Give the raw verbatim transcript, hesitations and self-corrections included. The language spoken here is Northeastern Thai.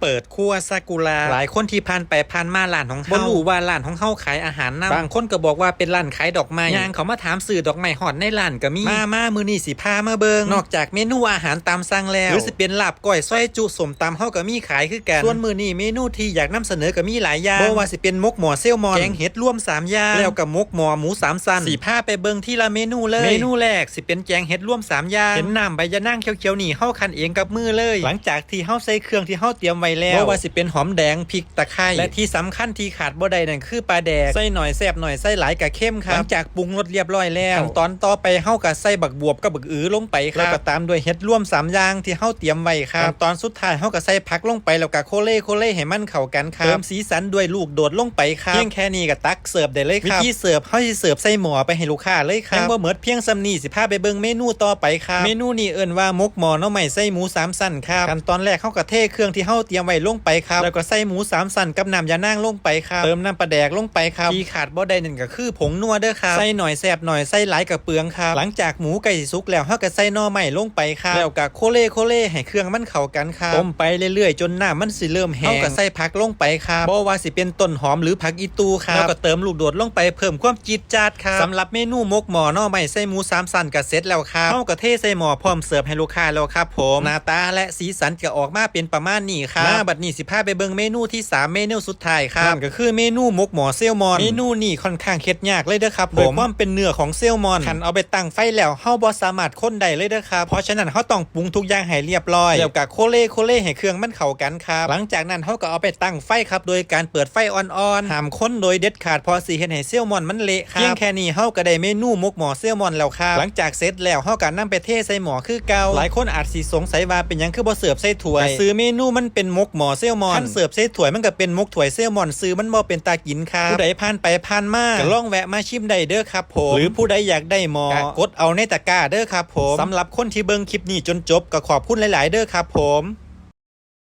เปิดครัวซากุระ หลายคนที่ผ่านไปผ่านมาร้านของเฮา บ่รู้ว่าร้านของเฮาขายอาหารนำ บางคนก็บอกว่าเป็นร้านขายดอกไม้ ย่างเข้ามาถามซื้อดอกไม้ฮอดในร้านก็มี มา มา มื้อนี้สิพามาเบิ่ง นอกจากเมนูอาหารตามสั่งแล้ว หรือสิเป็นลาบก้อยซอยจุส้มตำเฮาก็มีขายคือกัน ส่วนมื้อนี้เมนูที่อยากนำเสนอก็มีหลายอย่าง บ่ว่าสิเป็นหมกหม้อแซลมอน แกงเห็ดรวมสามอย่าง แล้วก็หมกหม้อหมูสามชั้น สิพาไปเบิ่งทีละเมนูเลย เมนูแรกสิเป็นแกงเห็ดรวมสามอย่าง เห็นน้ำใบยะนางเขียวๆนี่ เฮาคั่นเองกับมือเลย หลังจากที่เฮาใส่เครื่องที่เฮาเตรียมไว้แล้ว บ่ว่าสิเป็นหอมแดง พริก ตะไคร้ และที่สำคัญที่ขาดบ่ได้นั่นคือปลาแดก ใส่หน่อยแซ่บหน่อย ใส่หลายก็เค็มครับ หลังจากปรุงรสเรียบร้อยแล้ว ขั้นตอนต่อไปเฮาก็ใส่บักบวบกับบักอือลงไปครับ แล้วก็ตามด้วยเห็ดรวมสามอย่างที่เฮาเตรียมไว้ครับ ขั้นตอนสุดท้ายเฮาก็ใส่ผักลงไป แล้วก็โคเล่โคเล่ให้มันเข้ากันครับ เติมสีสันด้วยลูกโดดลงไปครับ เพียงแค่นี้ก็ตักเสิร์ฟได้เลยครับ วิธีเสิร์ฟเฮาสิเสิร์ฟใส่หม้อไปให้ลูกค้าเลยครับ ยังบ่หมดเพียงส่ำนี้ สิพาไปเบิ่งเมนูต่อไปครับ เมนูนี้เอิ้นว่าหมกหม้อหน่อไม้ใส่หมูสามชั้นครับ ขั้นตอนแรกเฮาก็เทเครื่องที่เฮาเตรียมไว้ลงไปครับ แล้วก็ใส่หมูสามชั้นกับน้ำยะนางลงไปครับ เติมน้ำปลาแดกลงไปครับ ที่ขาดบ่ได้นั่นก็คือผงนัวเด้อครับ ใส่หน่อยแซ่บหน่อย ใส่หลายก็เปลืองครับ หลังจากหมูใกล้สิสุกแล้วเฮาก็ใส่หน่อไม้ลงไปครับ แล้วก็โคเล่โคเล่ให้เครื่องมันเข้ากันครับ ต้มไปเรื่อยๆ จนน้ำมันสิเริ่มแห้ง เฮาก็ใส่ผักลงไปครับ บ่ว่าสิเป็นต้นหอมหรือผักอีตูครับ แล้วก็เติมลูกโดดลงไปเพิ่มความจี๊ดจ๊าดครับ สำหรับเมนูหมกหม้อหน่อไม้ใส่หมูสามชั้นก็เสร็จแล้วครับ เฮาก็เทใส่หม้อพร้อมเสิร์ฟให้ลูกค้าแล้วครับผม หน้าตาและสีสันก็ออกมาเป็นประมาณนี้ครับ มาบัดนี้สิพาไปเบิ่งเมนูที่สาม เมนูสุดท้ายครับ นั่นก็คือเมนูหมกหม้อแซลมอน เมนูนี้ค่อนข้างเฮ็ดยากเลยเด้อครับผม ด้วยความเป็นเนื้อของแซลมอน คันเอาไปตั้งไฟแล้วเฮาบ่สามารถคนได้เลยเด้อครับ เพราะฉะนั้นเฮาต้องปรุงทุกอย่างให้เรียบร้อย แล้วก็โคเล่โคเล่ให้เครื่องมันเข้ากันครับ หลังจากนั้นเฮาก็เอาไปตั้งไฟครับ โดยการเปิดไฟอ่อนๆ ห้ามคนโดยเด็ดขาด เพราะสิเฮ็ดให้แซลมอนมันเละครับ เพียงแค่นี้เฮาก็ได้เมนูหมกหม้อแซลมอนแล้วครับ หลังจากเสร็จแล้วเฮาก็นำไปเทใส่หม้อคือเก่า หลายคนอาจสิสงสัยว่าเป็นหยังคือบ่เสิร์ฟใส่ถ้วย แต่ชื่อเมนูมันเป็นหมกหม้อแซลมอน คันเสิร์ฟใส่ถ้วยมันก็เป็นหมกถ้วยแซลมอน ชื่อมันบ่เป็นตากินครับ ผู้ใดผ่านไปผ่านมาก็ลองแวะมาชิมได้เด้อครับผม หรือผู้ใดอยากได้หม้อก็กดเอาในตะกร้าเด้อครับผม สำหรับคนที่เบิ่งคลิปนี้จนจบก็ขอบคุณหลายๆเด้อครับผม